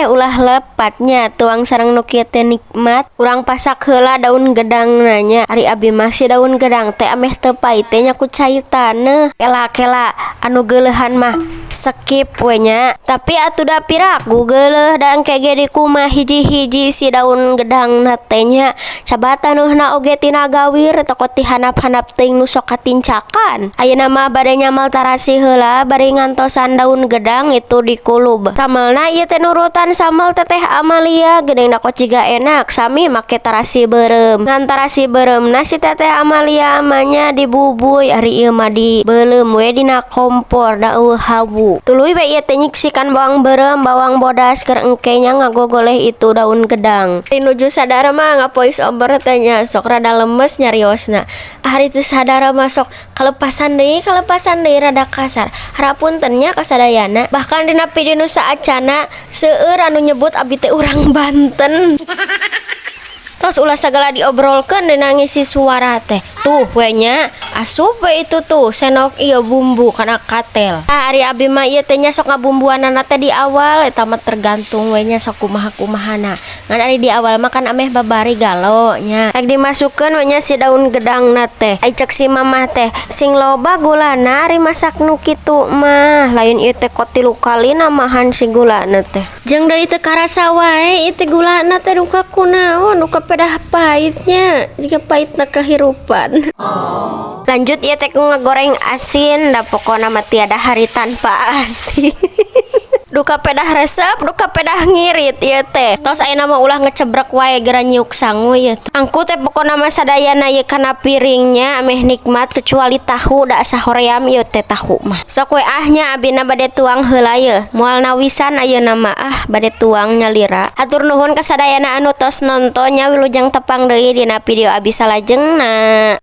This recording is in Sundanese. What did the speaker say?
Ulah lepat nya, tuang sareng nu kieu teh nikmat. Urang pasak heula daun gedangna nya. Ari abi mah si daun gedang teh ameh teu pait teh nya ku cai taneuh. Kela-kela anu geuleuhan mah skip we nya. Tapi atuh da piraku geuleuh da engke ge dikumaha hiji-hiji si daun gedangna teh nya. Coba taneuhna oge tina gawir toko ti handap-handap teuing nu sok katincakan. Ayeuna mah bade nyamal tarasi heula bari ngantosan daun gedang itu dikulub. Samelna ieu teh nurutan samel Teteh Amalia, geuning da kok jiga enak sami make tarasi beureum. Ngan tarasi beureumna si Teteh Amalia mah nya dibubuy, ari ieu mah dibeuleum we dina kompor da euweuh hawu. Tuluy we ieu teh nyiksikan bawang beureum, bawang bodas keur engke nya ngagogoleh itu daun gedang. Ari nuju sadar mah nga-voice over teh nya sok rada lemes nyariosna. Ari teu sadar mah sok kalepasan deui rada kasar. Harapunten nya kasadayana. Bahkan dina video nu saacana seueur anu nyebut abi teh urang Banten. Tos ulah sagala diobrolkeun dina ngisi suara teh. Tuh we nya asup we itu tuh senok ieu bumbu kana katel. Ah, ari abi mah ieu teh nya sok ngabumbuanana teh di awal, eta mah tergantung we nya sok kumaha-kumahana. Ngan ari di awal mah kan ameh babari galo nya. Rek dimasukkeun we nya si daun gedangna teh. Ai cek si mamah teh sing loba gulana ari masak nu kitu mah. Lain ieu teh kok 3 kali namahan si gulana teh. Jeung deui teu karasa wae ieu teh gulana teh duka kunaon, duka pedah pahitnya, jiga pahitna kehirupan. Lanjut ieu teh ku ngagoreng asin, da pokona mah tiada hari tanpa asin. Duka pedah resep, duka pedah ngirit ieu teh. Tos ayeuna mah ulah ngecebrek wae geura nyiuk sangu ieu teh. Angku teh pokona mah sadayana ieu kana piringnya ameh nikmat kecuali tahu da asa hoream ieu teh tahu mah. Sok we ah nya abina bade tuang heula yeuh. Moal nawisan ayeuna mah ah bade tuang nyalira. Hatur nuhun kasadayana anu tos nonton nya, wilujeng tepang deui dina video abi salajengna.